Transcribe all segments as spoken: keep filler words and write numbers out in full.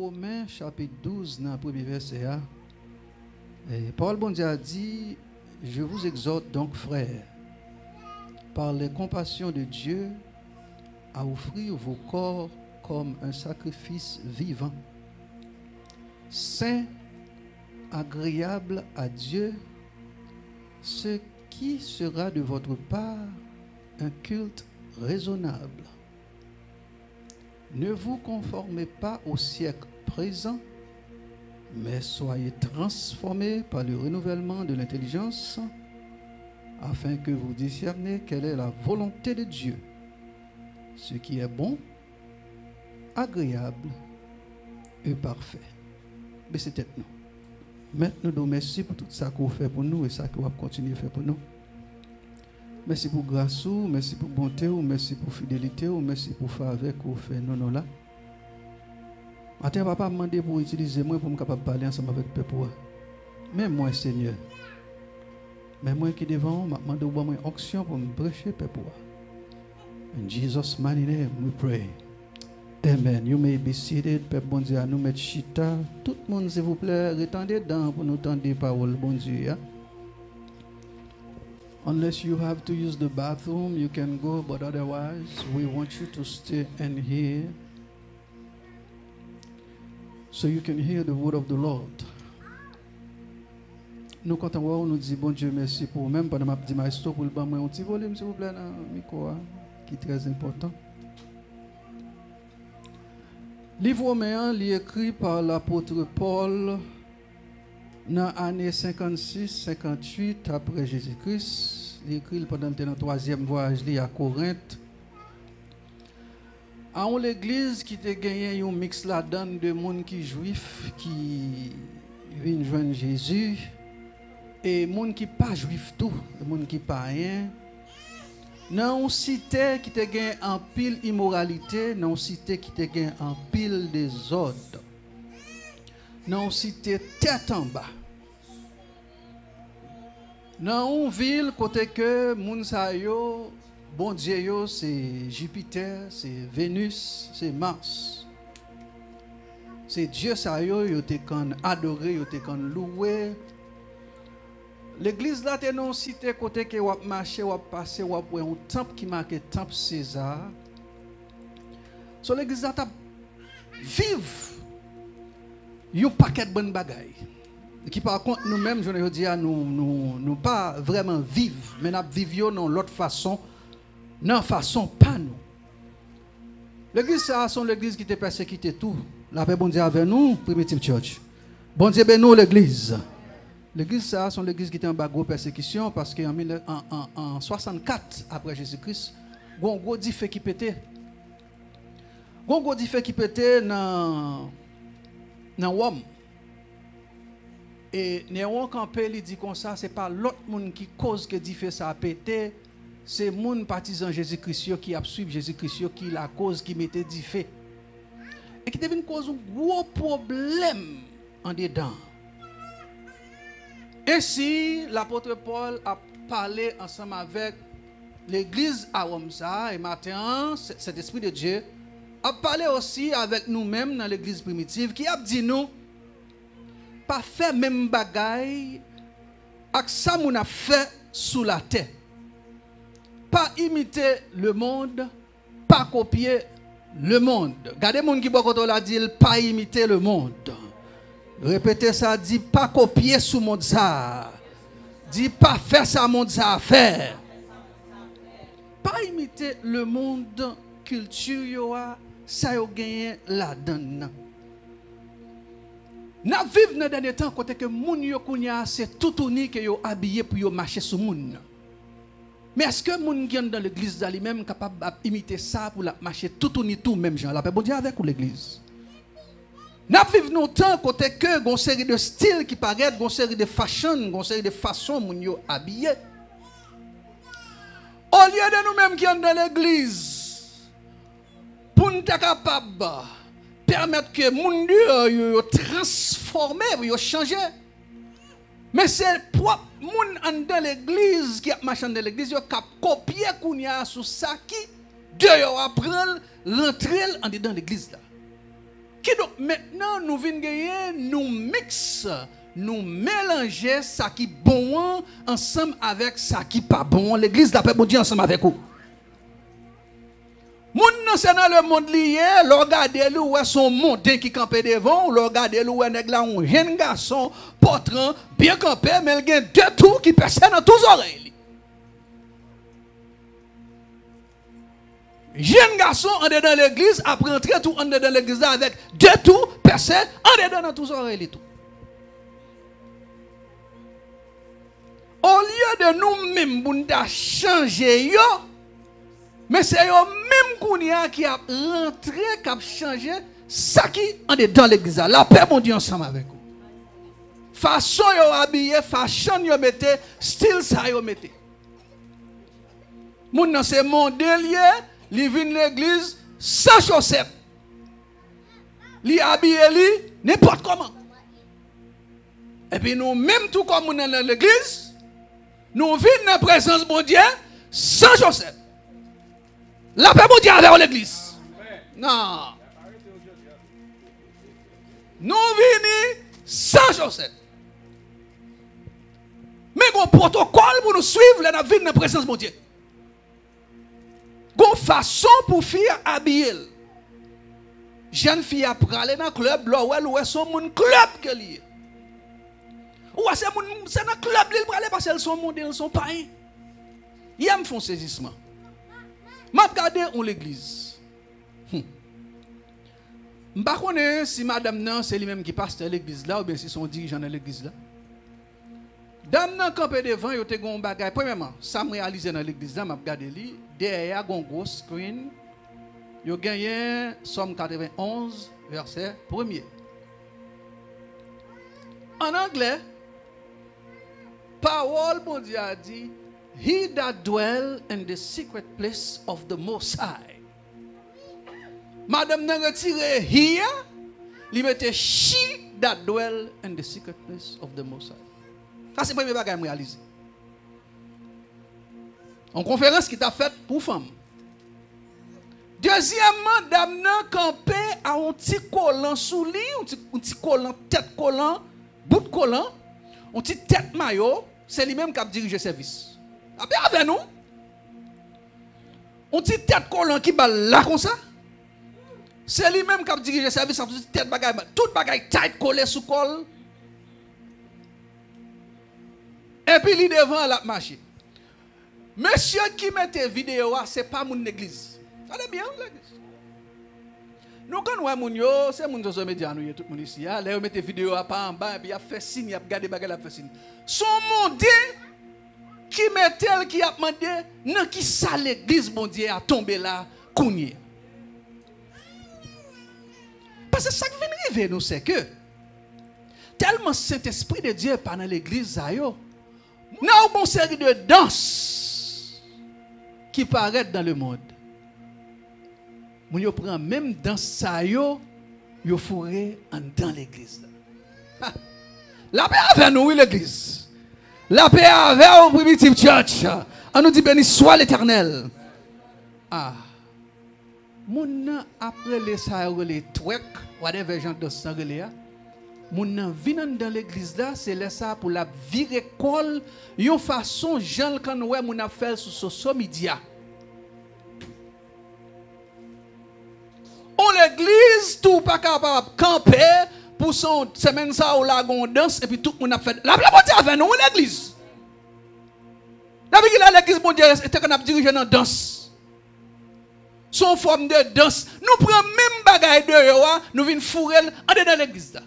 Women chapit douz nan premye vèsè a, e, pawòl Bondye a di, Je vous exhorte donc, frères, par les compassions de Dieu, à offrir vos corps comme un sacrifice vivant, saint, agréable à Dieu, ce qui sera de votre part un culte raisonnable. Ne vous conformez pas au siècle présent, mais soyez transformés par le renouvellement de l'intelligence, afin que vous discerniez quelle est la volonté de Dieu, ce qui est bon, agréable et parfait. Bese tèt nou. Mèt, nou di w mèsi pou tout sa ke w fè pou nou e sa ke w ap kontinye fè pou nou. Mèsi pou gras ou, mèsi pou bonte w, mèsi pou fidelite w, mèsi pou favè ke w fè nou, nou la. Maten an, Papa, m mande pou w itilize mwen pou m kapab pale ansanm avèk pèp ou a. Men mwen, Senyè. Men mwen ki devan w, m ap mande w ban mwen onksyon pou m preche pèp ou a. In Jesus' mighty name we pray. Amen. You may be seated. Pèp Bondye a, nou mèt chita. Tout moun, silvouplè, ret andedan pou nou tande pawòl Bondye a. Unless you have to use the bathroom, you can go, but otherwise, we want you to stay and hear so you can hear the word of the Lord. Nou kontan wè w, nou di Bondye mèsi pou ou menm, pandan m ap di maestro pou l ban mwen yon ti volim, silvouplè, nan mikwo a, ki trè enpòtan. Liv Women an, li ekri pa lapot Pòl nan ane senkannsis, senkantuit apre Jezi Kris. Li ekri l pandan l te nan twazyèm vwayaj li a Korent, a yon legliz ki te genyen yon miks ladan l de moun ki jwif, ki vin jwenn Jezi, e moun ki pa jwif tou, e moun ki payen, nan yon site ki te gen anpil imoralite, nan yon site ki te gen anpil dezòd, nan yon site tèt anba, nan yon vil kote ke moun sa yo, bondye yo, se Jipitè, se Venus, se Mars. Se dye sa yo, yo te konn adore, yo te konn louwe. Legliz la te nan yon site kote ke w ap mache, w ap pase, w ap wè yon tanp ki make tanp Seza. So, legliz la t ap viv yon pakèt bann bagay ki, pa kont, nou menm, jounen jodi a, nou, nou, nou pa vrèman viv, men n ap viv yo nan yon lòt fason, nan fason pa nou. Legliz sa a se yon legliz ki te pèsekite tou. Lapè Bondye avè nou, Primitive Church. Bondye beni w, legliz. Legliz sa a se yon legliz ki te anba gwo pèsekisyon, paske an mil, an, an, an swasannkat apre Jezi Kris, gon gwo dife ki pete. Gon gwo dife ki pete nan, nan Wòm. E Newon kanpe, li di konsa, se pa lòt moun ki koz ke dife sa a pete, se moun patizan Jezi Kris yo ki ap swiv Jezi Kris yo ki lakoz, ki mete dife. E ki te vin koz yon gwo pwoblèm andedan. Ensi, lapot Pòl ap pale ansanm avèk legliz a Wòm sa a, e maten an, Sentespri de Dye ap pale osi avèk nou menm nan legliz primitiv, ki ap di nou, pa fè menm bagay ak sa moun ap fè sou latè. Pa imite lemonn, pa kopye lemonn. Gade moun ki bò kote w la, di l, pa imite lemonn. Repete sa, di, pa kopye sou monn sa a. Di, pa fè sa monn sa a fè. Pa imite lemonn, kilti yo a, sa yo genyen ladan l nan. N ap viv nan dènye tan kote ke moun yo kounye a se toutouni ke yo abiye pou yo mache sou moun. Men èske moun ki anndan legliz la li menm kapab ap imite sa pou l ap mache toutouni tou menm jan? Lapè Bondye avèk ou, legliz. N ap viv nan yon tan kote ke gon seri de stil ki parèt, gon seri de fashion, gon seri de fason moun yo abiye. Olye de nou menm ki anndan legliz, pou n ta kapab pèmèt ke moun deyò yo, yo transfòme, yo chanje. Men se pwòp moun anndan legliz ki ap mache anndan legliz yo k ap kopye kounye a sou sa ki deyò a pran l, rantre l andedan legliz la. Kidonk, mentnan, nou vin genyen, nou miks, nou melanje sa ki bon an ansanm avèk sa ki pa bon an. Legliz, lapè Bondye ansanm avèk ou. Moun nan se nan lemonn li ye, lè w gade li, ou wè se yon monden ki kanpe devan w, lè w gade li, ou wè nèg la yon jenn gason, pòtran, byen kanpe, men l gen de twou ki pèse nan twou zòrèy li. Jenn gason andedan legliz ap rantre tou andedan legliz la avèk de twou pèse andedan nan twou zòrèy li tou. Olye de nou menm pou n ta chanje yo, men se yo menm kounye a ki ap rantre, k ap chanje sa ki andedan legliz la. Lapè Bondye ansanm avèk ou. Fason yo abiye, fason yo mete, stil sa yo mete. Moun nan se monden l ye, li vin legliz san chosèt. Li abiye li nenpòt kòman. Epi nou menm tou kòm moun nan nan legliz, nou vin nan prezans Bondye san chosèt. Lapè Bondye avè w legliz. Nan. Nou vini san chosèt. Men gon pwotokòl pou nou swiv lè n ap vin nan prezans Bondye. Gon fason pou fi a abiye l. Jèn fi a prale nan klèb, lè w wè l, ou wè se yon moun klèb ke li ye. Ou wè se moun, se nan klèb li l prale paske l se yon monden, l se yon payen. Yè m fè yon sezisman. M ap gade yon legliz. Hmm. M pa konnen si madanm nan se li menm ki pastè legliz la oubyen si se yon dirijan nan legliz la. Dam nan kanpe devan, yo te gen yon bagay. Premyèman, sa m reyalize nan legliz la, m ap gade li, dèyè a gen yon gwo screen. Yo genyen Sòm katrevenn onz, vèsè premye. An anglè, pawòl Bondye a di, "He that dwell in the secret place of the Most High." Madanm nan retire he a, li mete "she that dwell in the secret place of the Most High." Sa se premye bagay m reyalize. Yon konferans ki t ap fèt pou fanm. Dezyèmman, dam nan kanpe a yon ti kolan sou li, yon ti, yon ti kolan, tèt kolan, bout kolan, yon ti tèt mayo, se li menm k ap dirije sèvis. Lapè avè nou. Yon ti tèt kolan ki ba l la konsa. Se li menm k ap dirije sèvis, ap sou tèt bagay, tout bagay tight kole sou kò l. Epi li devan l ap mache. Mesye ki mete videyo a, se pa moun legliz. Gade byen, legliz. Nou konn wè moun yo, se moun Zozo Medya nou ye, tout moun isi a. Lè yo mete videyo a pa anba, epi y ap fè siy, y ap gade bagay la, ap fè siy. Se yon monden ki mete l, ki ap mande nan ki sa legliz Bondye a tonbe la kounye. Paske sa k vin rive nou, se ke tèlman Sentespri de Dye pa nan legliz sa yo, nan yon seri de dans ki parèt dans le monde. Moun yo pran menm dans sa yo, yo foure anndan legliz la. Ha! Lapè avè nou, wi, legliz. Lapè avè w, Primitive Church. An nou di, "Beni swa Letènèl." Ah. Moun nan ap rele sa yo rele twèk, whatever jan dans nan rele a. Moun nan vin anndan legliz la, se lè sa a pou l ap vire kò l yon fason jan l konn wè moun ap fè l sou social media. On legliz tou pa kapab kanpe pou se yon semèn sa a ou lage yon dans epi tout moun ap fè. Lapè Bondye avè nou, wi, legliz. Depi kilè legliz Bondye te konn ap dirije nan dans? Se yon fòm de dans. Nou pran menm bagay deyò a, nou vin foure l andedan legliz la.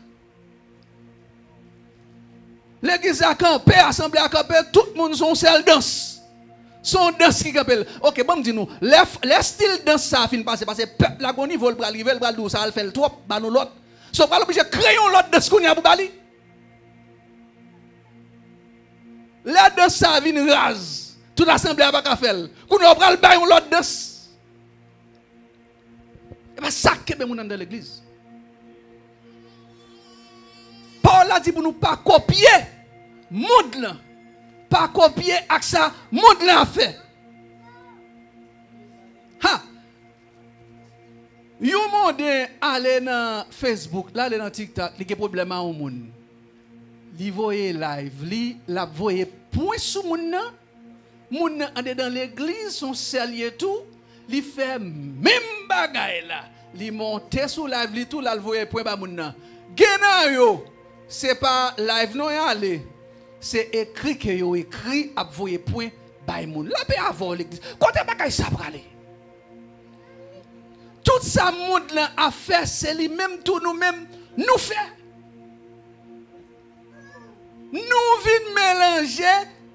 Legliz la kanpe, asanble a kanpe, tout moun se yon sèl dans. Se yon dans ki kanpe l. Oke, ban m di nou, lè, lè stil dans sa a fin pase, paske pèp la gon nivo l pral rive, l pral di w sa al fè l twòp, ba nou lòt. So, w pral oblije kreye yon lòt dans kounye a pou ba li. Lè dans sa a vin raz, tout asanble a pa ka fè l. Kounye a, w pral bay yon lòt dans. E pa sa k kenbe moun anndan legliz. Pawòl la di pou nou pa kopye mond lan. Pa kopye ak sa mond lan ap fè. Ha! Yon monden ale nan Facebook, l ale nan TikTok, li gen pwoblèm a yon moun. Li voye live li, l ap voye pwen sou moun nan. Moun nan andedan legliz, se yon sè l ye tou, li fè menm bagay la. Li monte sou live li tou, l al voye pwen ba moun nan. Gen nan yo, se pa live non y ale, se ekri ke yo ekri, ap voye pwen bay moun. Lapè avè w, legliz. Kote bagay sa prale? Tout sa mond lan ap fè, se li menm tou nou menm nou fè. Nou vin melanje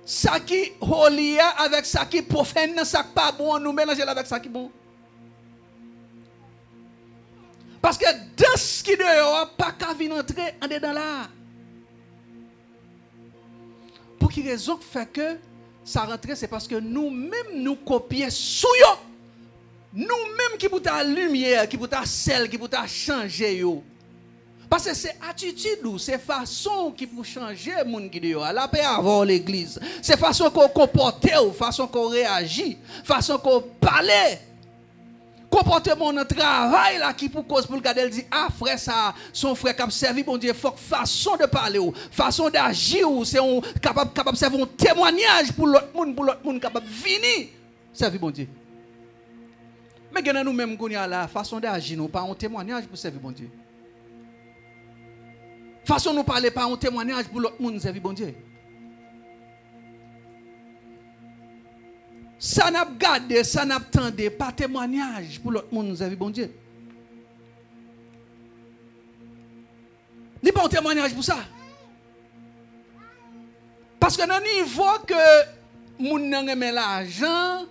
sa ki holy a avèk sa ki profane nan, sa k pa bon an, nou melanje l avèk sa ki bon. Paske dans ki deyò a pa ka vin antre andedan la a. Pou ki rezon k fè ke sa rantre? Se paske nou menm nou kopye sou yo. Nou menm ki pou ta limyè, ki pou ta sèl, ki pou ta chanje yo. Paske se atitid ou, se fason w ki pou chanje moun ki deyò a. Lapè avè w, legliz. Se fason ke w konpòte w, fason ke w reyaji, fason ke w pale. Konpòteman w nan travay la ki pou koz pou l gade l di, a, frè sa a, se yon frè k ap sèvi Bondye, fòk fason de pale w, fason de aji w, se yon kapab, kapab sèvi yon temwanyaj pou lòt moun, pou lòt moun kapab vini sèvi Bondye. Men gen nan nou menm kounye a la, fason de aji nou pa yon temwanyaj pou sèvi Bondye. Fason nou pale pa yon temwanyaj pou lòt moun sèvi Bondye. Sa n ap gade, sa n ap tande, pa temwanyaj pou lòt moun sèvi Bondye. Li pa yon temwanyaj pou sa. Paske nan nivo ke moun nan renmen lajan,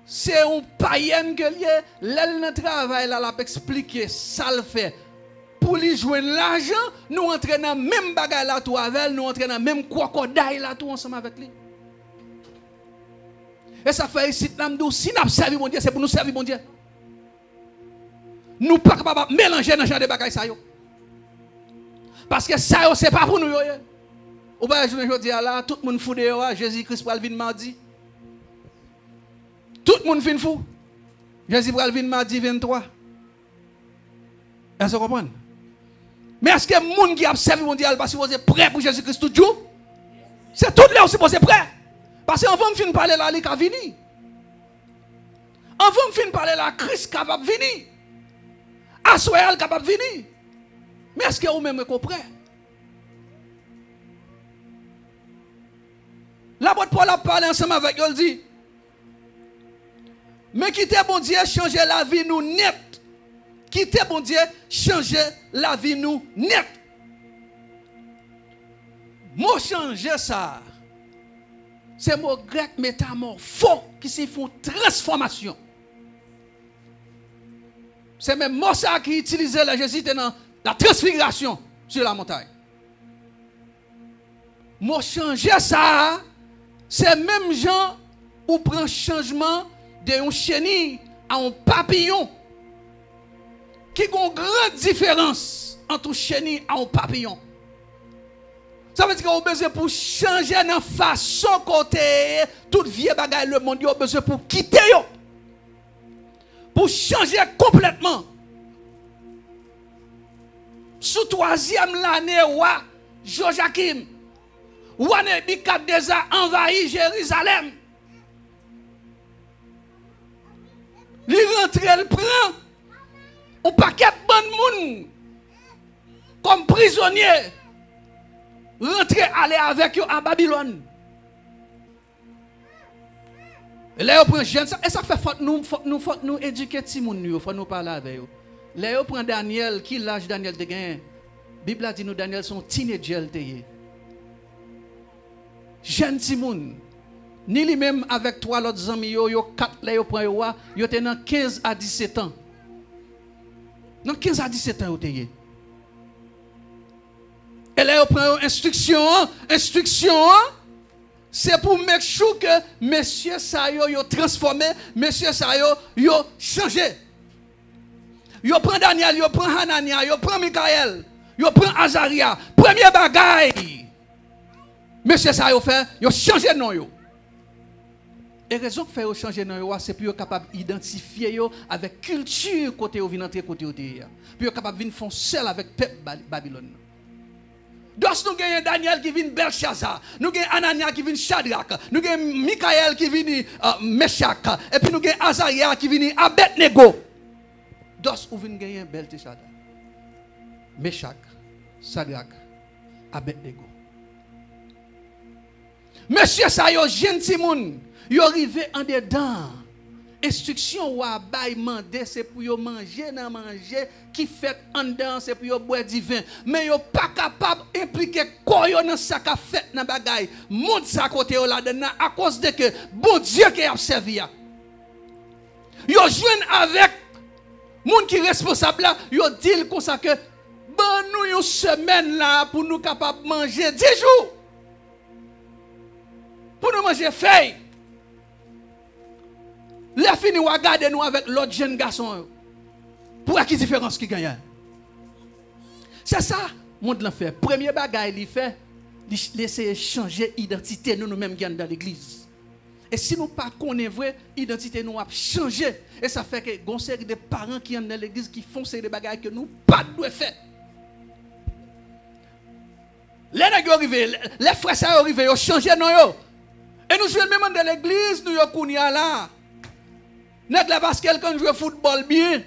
se yon payèn ke l ye, lè l nan travay la, l ap eksplike sa l fè pou li jwenn lajan, nou antre nan menm bagay la tou avè l, nou antre nan menm kwòkòday la tou ansanm avèk li. E sa k fè isit la, m di w, si n ap sèvi Bondye, se pou nou sèvi Bondye. Nou pa kapab ap melanje nan jan de bagay sa yo. Paske sa yo se pa pou nou yo ye. Ou pa wè jounen jodi a la, tout moun fou deyò a, Jezi Kris pral vin madi. Tout moun fin fou. Jezi pral vin madi venntwa. Èske w konprann? Men èske moun ki ap sèvi Bondye a, l pa sipoze prè pou Jezi Kris tout jou? Se tout lè w sipoze prè. Paske anvan m fin pale la, li ka vini. Anvan m fin pale la, Kris kapab vini. Aswè a, l kapab vini. Men èske ou menm, èske w prè? Lapot Pòl ap pale ansanm avèk yo, l di, men kite Bondye chanje lavi nou nèt. Kite Bondye chanje lavi nou nèt. Mo chanje sa a, se mo grèk metamorpho ki siyifi yon transfòmasyon. Se menm mo sa a ki itilize lè Jezi te nan la transfigirasyon sur la montagne. Mo chanje sa a, se menm jan ou pran chanjman de yon cheni a yon papiyon. Ki gen yon gran diferans ant yon cheni a yon papiyon. Sa vle di ke ou bezwen pou chanje nan fason ke w te ye, tout vye bagay lemonn yo, ou bezwen pou w kite yo. Pou chanje konplètman. Sou twazyèm lane wa Jojakim, wa Nebikadneza anvayi Jerizalèm. Li rantre, l pran yon pakèt bann moun kòm prizonye, rantre ale avèk yo a Babilòn. E lè yo pran jèn sa, e sa k fè fòk nou, fòk nou, fòk nou edike timoun nou yo, fòk nou pale avè yo. Lè yo pran Danyèl, ki laj Danyèl te genyen? Bib la di nou Danyèl se yon teenager l te ye. Jèn timoun. Ni li menm avèk twa lòt zanmi yo, yo kat lè yo pran yo a, yo te nan kenz a disèt an. Nan kenz a disèt an yo te ye. E lè yo pran yo enstriksyon an, enstriksyon an, se pou make sure ke mesye sa yo, yo transfòme, mesye sa yo, yo chanje. Yo pran Danyèl, yo pran Hananya, yo pran Mikayèl, yo pran Azarya. Premye bagay mesye sa yo fè, yo chanje non yo. E rezon k fè yo chanje non yo a, se pou yo kapab idantifye yo avèk kilti kote yo vin antre, kote yo te ye a. Pou yo kapab vin fè yon sèl avèk pèp Ba-, Babilòn nan. Dòs, nou genyen Danyèl ki vin Bèlchaza. Nou gen Ananya ki vin Chadrak. Nou gen Mikayèl ki vini, euh, Mechak. Epi nou gen Azarya ki vini Abèdnego. Dòs, ou vin genyen Bèltechaza, Mechak, Chadrak, Abèdnego. Mesye sa yo jwenn timoun, yo rive andedan. Enstriksyon wa bay mande se pou yo manje nan manje ki fèt anndan an, se pou yo bwè diven. Men yo pa kapab enplike kò yo nan sa k ap fèt nan bagay mond sa kote yo ladan nan, akoz de ke Bondye ke y ap sèvi a. Yo jwenn avèk moun ki responsab la, yo di l konsa ke, "Ban nou yon semèn la pou nou kapab manje dis jou." Pou nou manje fèy. Lè fini, w a gade nou avèk lòt jèn gason yo. Pou wè ki diferans ki genyen. Se sa mond lan fè. Premye bagay li fè, li, li eseye chanje idantite nou, nou menm ki anndan legliz. E si nou pa konnen vre, idantite nou ap chanje. E sa fè ke gon seri de paran ki anndan legliz ki fè yon seri de bagay ke nou pa t dwe fè. Lè nèg yo rive, lè, lè frè sa yo rive, yo chanje non yo. E nou jwenn menm anndan legliz nou yo kounye a la. Nèg la, paske l konn jwe foutbòl byen,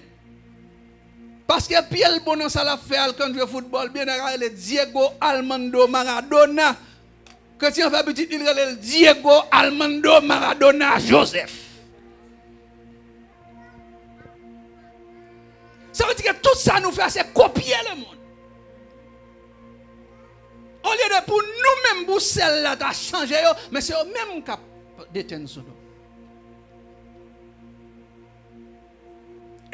paske pye l bon nan sa l ap fè a, l konn jwe foutbòl byen, nèg la rele Diego Armando Maradona. Kretyen an fè pitit li, l rele l Diego Armando Maradona Joseph. Sa vle di ke tout sa nou fè a, se kopye lemonn. Olye de pou nou menm, pou sèl la ta chanje yo, men se yo menm k ap detenn sou nou.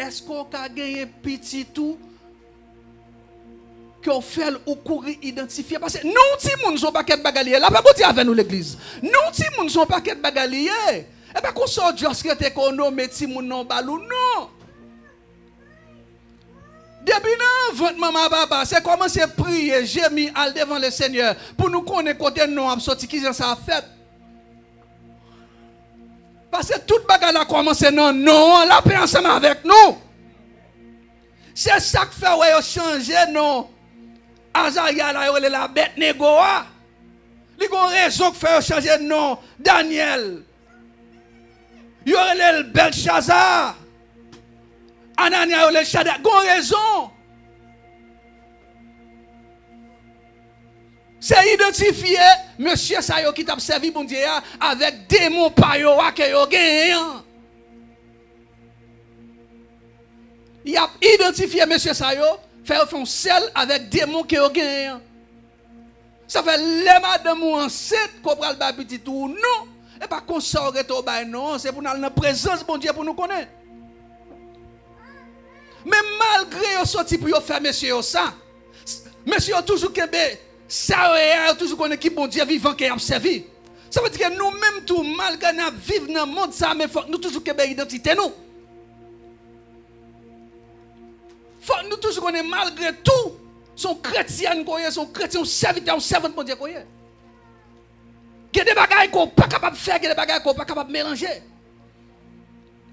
Èske w ka genyen pitit ou ke w fè l, ou kouri idantifye? Paske non timoun se yon pakèt bagay li ye. Lapè Bondye avè nou, legliz. Non timoun se yon pakèt bagay li ye. E pa konsa w just rete ke w nonmen timoun nan w ba l ou non. Depi nan vant manman papa, se kòmanse priye, jemi, al devan Lesenyè pou nou konnen kote non ap soti, kijan sa ap fèt. Paske tout bagay la kòmanse nan non an. Lapè ansanm avèk nou. Se sa k fè w wè yo chanje non Azarya la, yo rele l Abèdnego a. Li gon rezon k fè yo chanje non Danyèl. Yo rele l Bèlchaza. Ananya, yo rele l Chadrak. Gon rezon. Se idantifye mesye sa yo ki t ap sèvi Bondye a avèk demon pa yo a ke yo genyen an. Y ap idantifye mesye sa yo, fè yo fè yon sèl avèk demon ke yo genyen an. Sa fè lè madanm ou ansent, ke w pral bay pitit ou non, e pa konsa w rete w bay non an, se pou n al nan prezans Bondye pou nou konnen. Men malgre yo soti pou yo fè mesye yo sa, s-, mesye yo toujou kenbe sa yo ye a, yo toujou konnen ki Bondye vivan ke y ap sèvi. Sa vle di ke nou menm tou, malgre n ap viv nan mond sa a, men fòk nou toujou kenbe idantite nou. Fòk nou toujou konnen, malgre tou, se yon kretyèn ke w ye, se yon kretyen, yon sèvitè, yon sèvant Bondye ke w ye. Gen de bagay ke w pa kapab fè, gen de bagay ke w pa kapab melanje.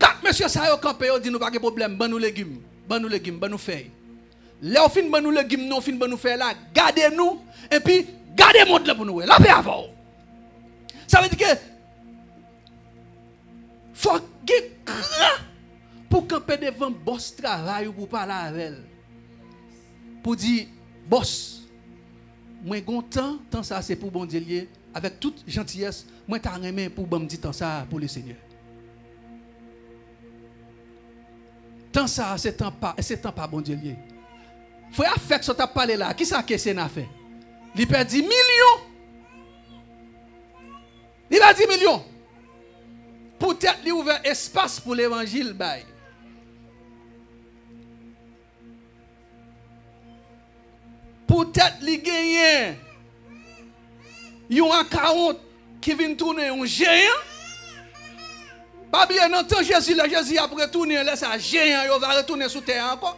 Kat mesye sa yo kanpe, yo di nou pa gen pwoblèm, ban nou legim, ban nou legim, ban nou fèy. Lè w fin ban nou legim nan, w fin ban nou fèy la, gade nou, epi gade mond lan pou nou wè. Lapè avè w. Sa vle di ke fòk gen kran pou kanpe devan bòs travay ou pou pale avè l. Pou di, "Bòs, mwen gon tan, tan sa se pou Bondye l ye, avèk tout jantiyès, mwen ta renmen pou w ban m ti tan sa pou Lesenyè." Tan sa se tan pa, se tan pa Bondye l ye. Frè a fèk sa w t ap pale la, kisa ke Sena fè? Li pèdi milyon. Li pèdi milyon. Poutèt li ouvè espas pou levanjil bay. Poutèt li genyen yon akawont ki vin tounen yon jeyan. Pa bliye, nan tan Jezi, lè Jezi ap retounen, lè sa, jeyan yo va retounen sou tè a ankò.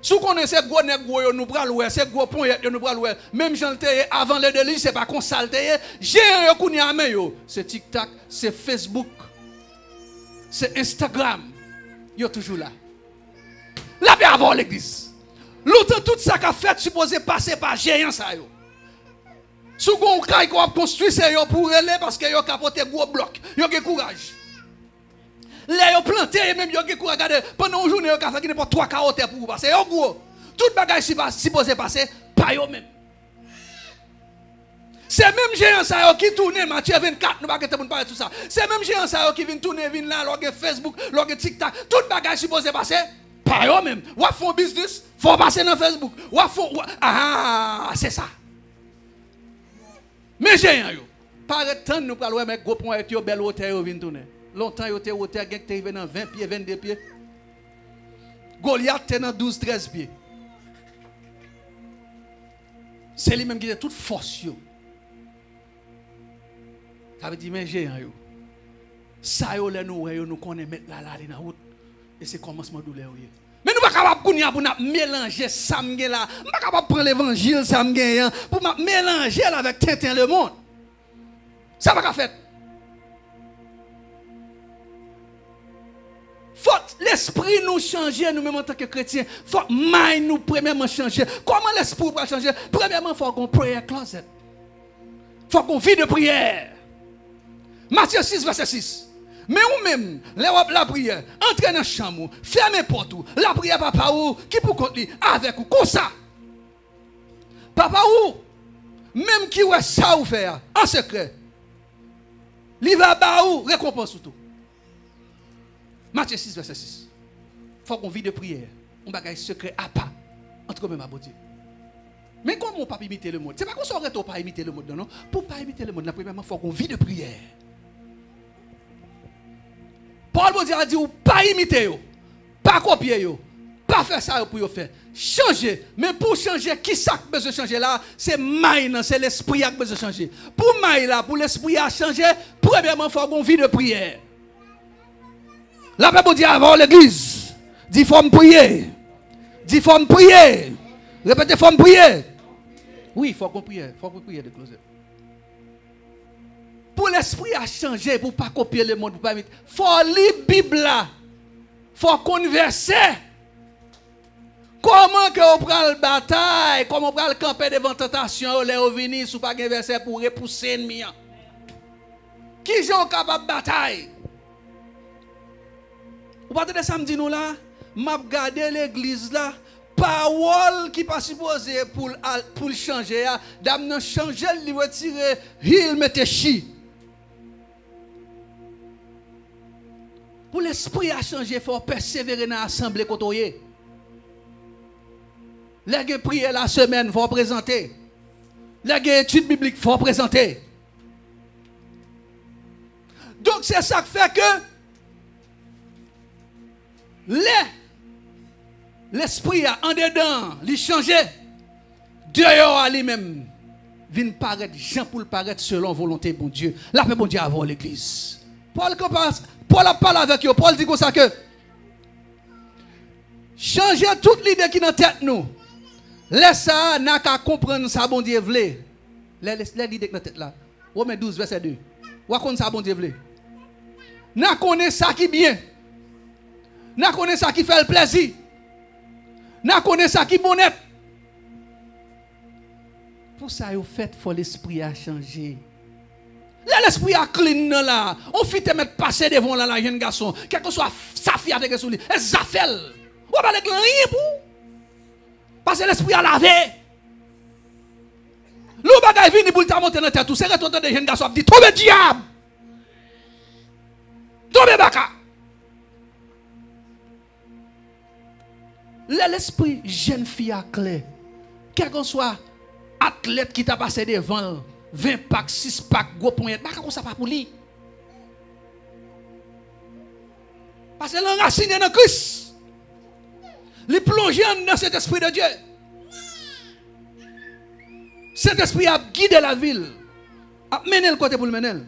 Si w konnen se gwo nèg gwo yo nou pral wè, se gwo ponyèt yo nou pral wè, menm jan l te ye avan ledelij, se pa konsa l te ye. Jeyan yo kounye a men yo, se TikTok, se Facebook, se Instagram, yo toujou la. Lapè avè w, legliz. Lontan tout sa k ap fèt sipoze pase pa jeyan sa yo. Si w gen yon kay ke w ap konstwi, se yo pou w rele paske yo ka pote gwo blòk. Yo gen kouraj. Lè yo plante, e menm yo gen kouraj. Gade, pandan yon jounen, yo ka fè gen nenpòt twa kawo tè pou ou pase. Yo gwo. Tout bagay si pa, sipoze pase pa yo menm. Se menm jeyan sa yo ki tounen, Matye vennkat, nou pa gen tan pou n parèt sou sa. Se menm jeyan sa yo ki vin tounen, vin la, lè w gen Facebook, lè w gen TikTok, tout bagay sipoze pase pa yo menm. W ap fè yon biznis, fò w pase nan Facebook. W ap fè yon, w ap, ah, se sa. Men jeyan yo. Parèt tann nou pral wè, men gwo ponyèt yo, bèl wotè yo vin tounen. Lontan yo te wotè, gen ki te rive nan ven pye, vennde pye. Golyat te nan douz, trèz pye. Se li menm ki te tout fòs yo. Sa vle di, men jeyan yo. Sa yo, lè nou wè yo, nou konnen mèt la la, li nan wout. E se kòmansman doulè yo ye. Men nou pa kapab kounye a pou n ap melanje sa m gen la. M pa kapab pran levanjil sa m genyen an pou m ap melanje l avèk tenten lemonn. Sa pa ka fèt. Fòk lespri nou chanje, nou menm antanke kretyen. Fòk mind nou premyèman chanje. Kòman lespri w pral chanje? Premyèman, fòk gon prayer closet. Fòk gon vi de priyè. Matye sis, vèsè sis. Men ou menm, lè w ap lapriyè, antre nan chanm ou, fèmen pòt ou, lapriyè Papa ou ki pou kont li avèk ou. Konsa, Papa ou, menm ki wè sa ou fè a an sekrè, li va ba ou rekonpans ou tou. Matye sis, vèsè sis. Fòk gon vi de priyè, yon bagay sekrè apa, ant ou menm a Bondye. Men kòman w p ap imite lemonn? Se pa konsa w rete w pa imite lemonn nan, non. Pou w pa imite lemonn nan, premyèman, fòk gon vi de priyè. Pawòl Bondye a di w pa imite yo, pa kopye yo, pa fè sa yo pou yo fè. Chanje. Men pou w chanje, ki sa k bezwen chanje la? Se mind nan, se lespri a k bezwen chanje. Pou mind la, pou lespri a chanje, premyèman, fòk gon vi de priyè. Lapè Bondye avè w, legliz. Di, "Fò m priye." Di, "Fò m priye." Repete, "Fò m priye." Wi, fòk gon priyè. Fòk gon priyè de klozè. Pou lespri a chanje, pou w pa kopye lemonn, pou w pa imite, fò w li Bib la. Fò w konn vèsè. Kòman ke w pral batay? Kòman w pral kanpe devan tantasyon yo lè yo vini, si w pa gen vèsè pou w repouse ènmi an? Kijan w kapab batay? Ou pa tande sa m di nou la? M ap gade legliz la, pawòl ki pa sipoze pou l al, pou l chanje a, dam nan chanje l, li retire he, l mete she. Pou lespri a chanje, fò w pèsevere nan asanble kote w ye. Lè gen priyè lasemèn, fò w prezante. Lè gen etid biblik, fò w prezante. Donk, se sa k fè ke lè lespri a andedan an, li chanje, deyò a li menm vin parèt jan pou l parèt selon volonte Bondye. Lapè Bondye avè w, legliz. Pòl kanpe, Pòl ap pale avèk yo. Pòl di konsa ke, "Chanje tout lide ki nan tèt nou. Lè sa a, n a ka konprann sa Bondye vle." Lè, lè, lè lide k nan tèt la. Women douz, vèsè de. W a konn sa Bondye vle. N a konnen sa ki byen. N a konnen sa ki fè l plèzi. N a konnen sa ki bon nèt. Pou sa yo fèt, fò lespri a chanje. Lè lespri a clean nan la, on fi te mèt pase devan w la, la, jenn gason, kèlkeswa sa fi a te gen sou li, e zafè l. W ap pale k lan anyen pou ou. Paske lespri a lave. Lè yon bagay vini pou l ta monte nan tèt ou, se rete w tande jenn gason ap di, "Tonbe dyab! Tonbe baka!" Lè lespri jenn fi a klè, kèlkeswa atlèt ki ta pase devan l, ven pak, sis pak, gwo ponyèt, bagay konsa pa pou li. Paske l anrasinen nan Kris. Li plonje anndan Sentespri de Dye. Sentespri a ap gide lavi l, ap mennen l kote pou l mennen l.